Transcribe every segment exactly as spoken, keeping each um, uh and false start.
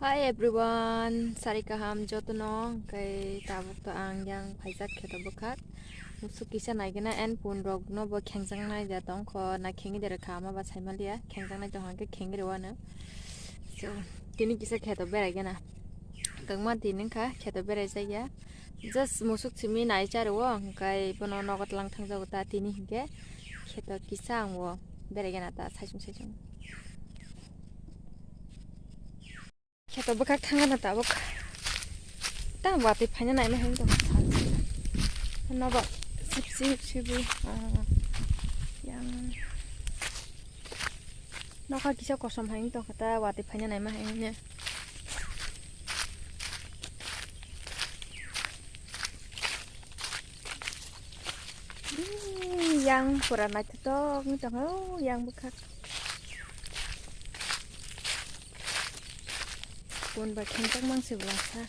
Hi everyone, sari kaham jotono, hwnkhe tabuk to ang yang phaijak kheto bwkhak. Musuk kisa naigena and pun rok no bo khengjaknai ja tongkho, na khengwi de rwkha ama ba saimaliya, khengjaknai tongkha hwnkhe khengwi rwano. So, tini kisa kheto beraigena. Kwbangma din wngkha kheto berai jakya. Just musuk simi nai cha rwo, hwnkhe bono nogo tlang thangjago ta tini hwnkhe kheto kisa ang bo beraigena ta saichung saichung. Kheto bwkhak thangna tabuk. Ta watwi phaina naima hinwi tongkha. Nobo sipsi sipsi bo, ah, yang nokha kisa kosom hinwi tongkha ta watwi phaina naima hinwi. Hmm, yang pura naithotok wngwi tongkha, oh, yang bwkhak. Kun ba khentok mang se bwlasa.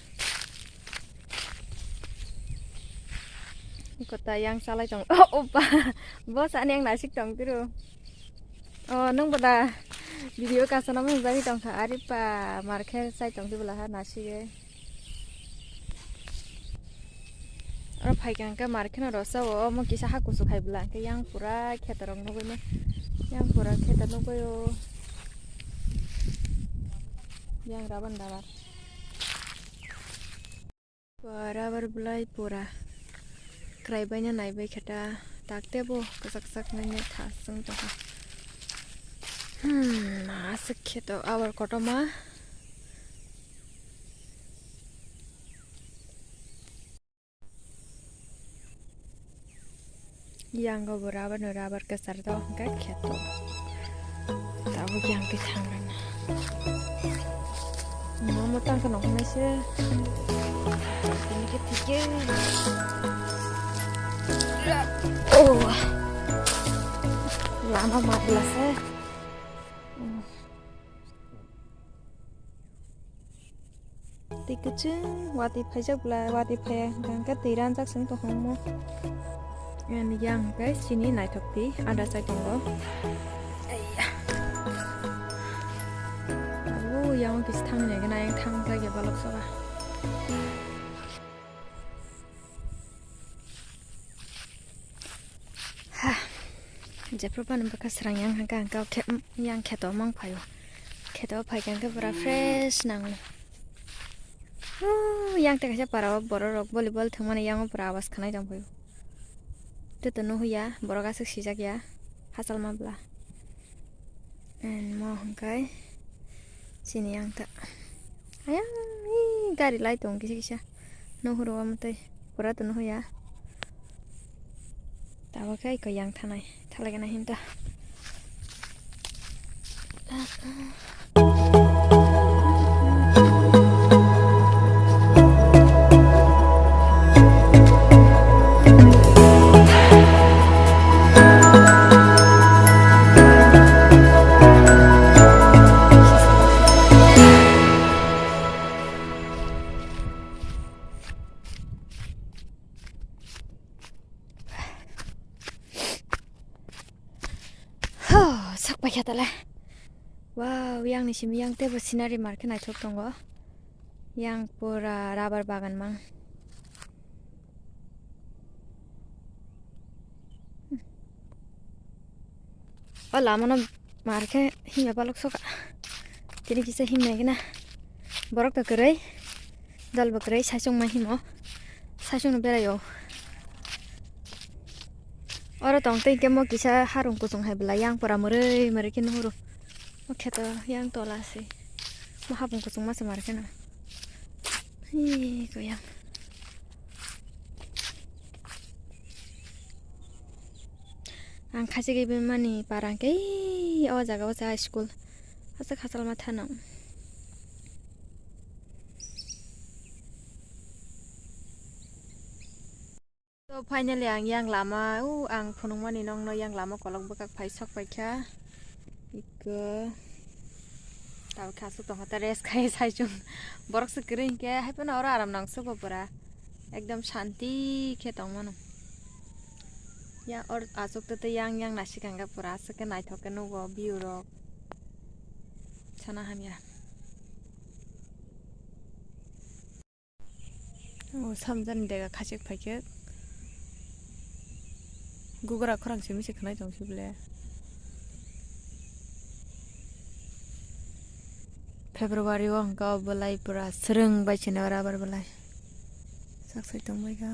Kota yang salai tong. Oh, opa. Bo sani yang nasik tong tiro. Oh, nung boda video kasana mung jagwi tongkha. Ari pa, mar khe sai tong tibula ha nasik e. Oro phaikha hwnkhe mar kheno rw sa o, omo kisa ha kuchuk hai bwla hwnkhe yang pura kheto rok nugwi mano, yang pura kheto nugwi o, yang raban dabar. Pura rabar bwlai pura kwrai baino naibai khe ta, tak tebo kwchak kwchak nini thasung tongkha. Hmm, aswk kheto abor kotorma. Yang go bo rubber no rubber kwchar do hwnkhe kheto. Tabuk yang twi thang rwna. Momo tang khe noknai se. Tini khe thike. Oh. Lama ma bwla se. Twi kwchwng watwi phaijak bwla, watwi phaiya hwnkha hwnkhe twi ranjak se wng tongkha omo. Ani yang hwnkhe chini naithok twi ada chai tongo. Aiya. Abo yang kisa thangni nai gana yang thang jagya balok soba. Ha, jephru phano bwkha srang yang hangka hangka khe, yang kheto mang phaio. Kheto phai khe hangke pura fresh nango. Huu, yang tei kaisa para o borok rok volleyball thwngmani yang o pura awas khanai tong phaio. Tei to nuhuya, borok aswk sijak ya, hachal ma bwla. And mo hwnkhe chini yang ta. Ayang, ee, gari lai tongo kisa kisa. Nuhuru omo tei pura to nuhuya. Tabuk khe eko yang thanai, thalai gana hinta. Huh, sak paikha tala. Wow, yang ni simi yang tebo scenery mar khe naithok tongo. Yang pura rubber bagan mang. O lama no mar khe himya balok soka. Tini kisa himya gina. Borok to kwrwi. Dol bo kwrwi saichung ma himo. Saichung no berai o. Oro tong tei khe mo kisa harung kuchung hai bwla yang pura mwrwi mwrwi khe nuhuru. O kheto yang tola se. Mo hapung kuchung ma se mar khe na. Hi ko yang. Ang khachi gwi mani para hwnkhe o jaga o cha school. Asa khachal ma thano. To finally ang yang lama, u ang phunukmani nokno yang lama kolok bwkak phai sok paikha. Iko. Tabuk khe aswk tongkha ta rest khai saichung. Borok se kwrwi hinkhe hai phano oro aram nang sugo pura. Ekdom shanti khe tongmano. Ya or aswk to tei yang yang naisik ang khe pura aswk khe naithok khe nugo view rok. Sana hamya. O samjani dega khachik phaikhe. Gugra khorang simi se khwnai tong sibole. February o hwnkha o belai pura swrwng bai se nw rubber belai. Sak sai tong bai kha.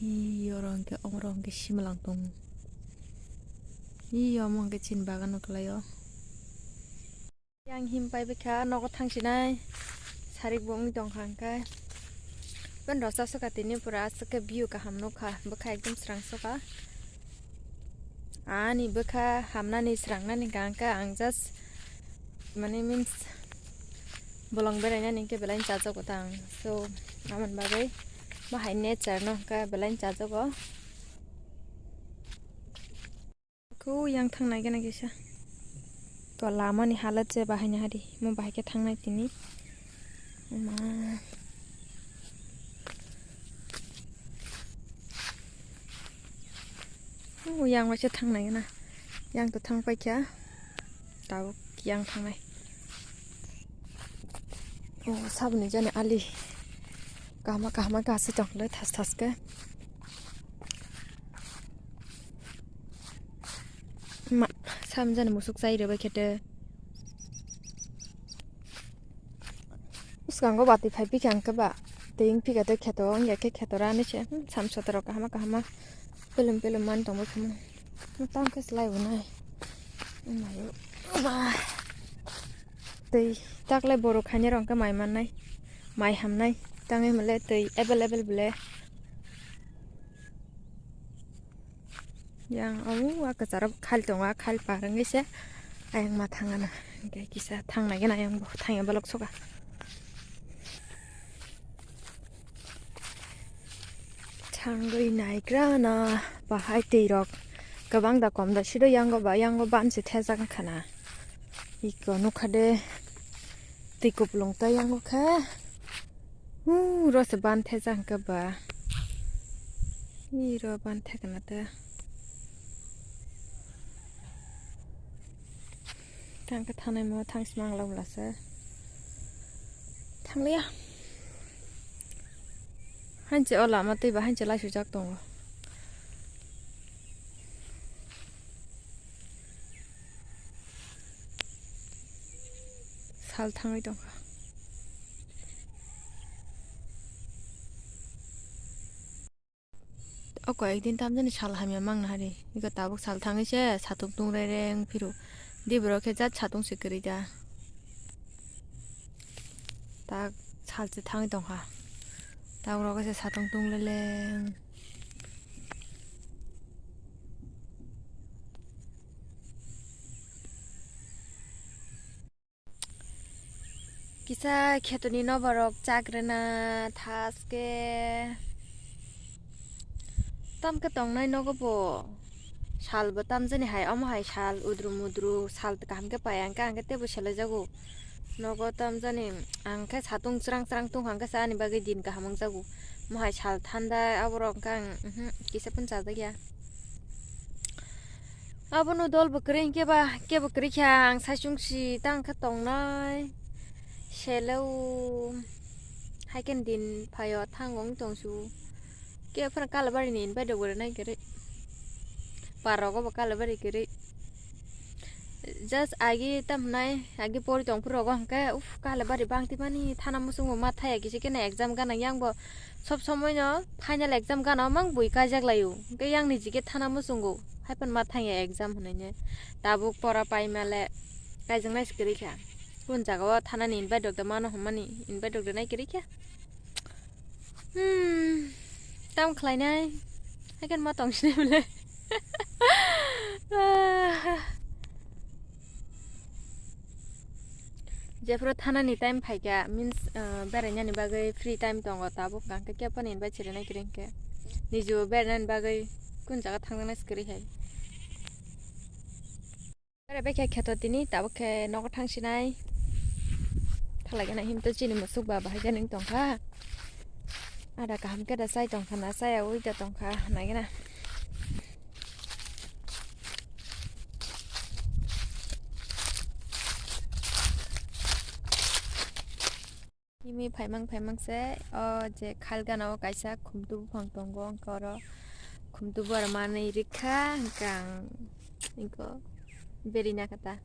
Ih, oro hwnkhe, oro hwnkhe simalang tongo. Ih, omo hwnkhe chini bagano kwlaio. Yang him pai bwkha nogo thangsinai. Sarik bo wngwi tongkha hwnkhe. Ben rw chasokha tini pura aswk khe view kaham nukha. Bwkha ekdom swrang sokha. Ani bwkha hamnani srangnani hwnkha hwnkhe ang just mane means bolong berainani hwnkhe belai chajago tang. So, amoni bagwi bahai nature no hwnkhe belai chajago. Kho yang thang nai gana kisa. To lama ni halat je bahai na hari. Mo bahai khe thang nai tini. Ma. O yang waisa thang nai gana. Yang to thang pai kha. Tao yang thang nai. O saboni jani ali. Kahama kahama gasi tong le thas thas khe. Ma, samjani musuk chai rwbai khe te. Bwskango bati phai bikha hwnkhe ba. Twi wng phika tei kheto wngya khe kheto rani se. Hmm, sam sotoro kahama kahama. Pelum pelum man tongbai khamo. Tang khe slai bo nai. Mayo. Ba. Twi taklai borok khainai rok hwnkhe mai mannai. Mai hamnai. Tangwi hwnle twi available bole. Yang o a kwcharo khal tongo, a khal par wngwi se ayang ma thang gana. Hwnkhe kisa thang nai gana ayang bo thang ya balok soka. Thangwi naigra na bahai twi rok kwbang da kom da sido yango ba yango ban se thejak wngkha na. Iko nukha de twi kupulung ta yango khe. Uro se ban thejak hwnkhe ba. Iro ban thekna ta. Tang khe thanai mo thang simang lawla se. Thangliya. Hanche o lama twi ba hanche laisujak tongo. Sal thangwi tongkha. O koi ek din tamjani sal hamya mangna hari. Iko tabuk sal thangwi se satung tung re re wng phiru. Di borok khe jat satung se kwrwi da. Tak sal se thangwi tongkha. Tabuk rogo se satung tung le le wng. Kisa khetoni noborok chakrwna thaske tamkhe tongnai nogo bo. Sal bo tamjani hai, omo hai sal udru mudru sal kaham khe paiya hwnkhe ang khe teibo selai jago. Nogo tamjani ang khe satung chwrang chwrang tungkha hwnkhe sa ani bagwi din kaham wngjago. Omo hai sal thanda aborok hwnkhe ang, uhmm, kisa phano chajakya. Abono dol bo kwrwi hwnkhe ba, kebo kwrwi kha ang saichung si tang khe tongnai. Selo haiken din phaio thango wng tong su. Kebo phano Kalabari ni invite rok bo rwnai kwrwi. Par rogo bo Kalabari kwrwi. Just agi tam hwnai, agi pori tong phuru rogo hwnkhe, uff, Kalabari bangti mani thana muchungo ma thaya kisi khe na exam gana yang bo. Sob somoi no final exam gana o mang bui kaijak lai o. Hwnkhe yang ni jikhe thana muchungo. Haiphano ma thangya exam hwnwi ne. Tabuk pora pai male kaijak nai se kwrwi kha. Kun jaga o thana ni invite rok da mano hwnmani invite rok da nai kwrwi kha. Hmm. Tam khlai nai. Haikheno ma tong sinai bole. Jephuru thanani time phaikha, means, uh, berainani bagwi free time tongo, tabuk hwnkhe kebo phano invite sirinai kwrwi hwnkhe. Niju berainani bagwi kun jaga thangjaknai se kwrwi hai. Bera bekhe kheto tini, tabuk khe nogo thangsinai. Thalai gana himto chini musuk ba bahai gana wng tongkha. Ada kaham khe da chai tongkha na, chaya ui da tongkha, nai gana. Tini phaimang phaimang se o je khalgana o kaisa khumtu buphang tongo, hwnkhe oro khumtu bor manwi rikha, hwnkhe ang iko berina kata.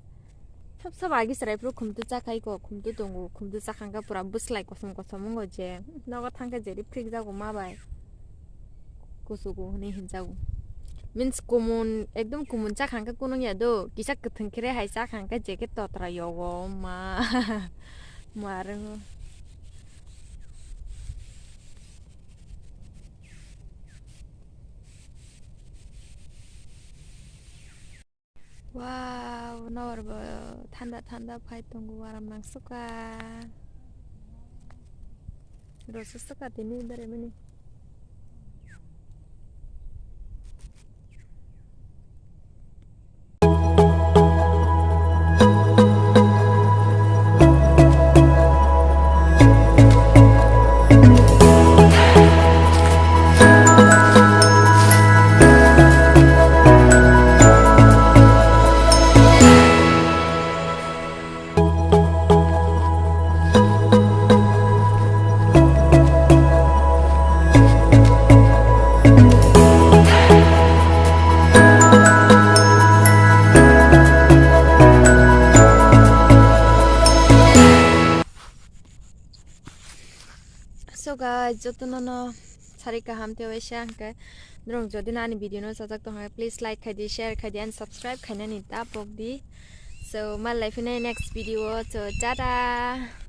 Sab sab agi chwrai phuru khumtu chakhai ko, khumtu tongo, khumtu chakhang khe pura bwslai kosom kosom wngo je, nogo thang khe jeri phrik jago ma bai. Kuchugo hwnwi hinjago. Means kumun, ekdom kumun chakhang khe kunung ya do, kisa kwthwng khere hai chakhang khe je khe totra yogo ma. Marungo. Wow, nor bo thanda thanda phai tongo, waram nang suka. Rosok suka tini beremani. So guys, jotono no sari kaham tei waisa hwnkhe norok jodi no ani video no chajak tong hai, please like khai di, share khai di and subscribe khainani ta pok di. So, malai phina next video o, so, tata.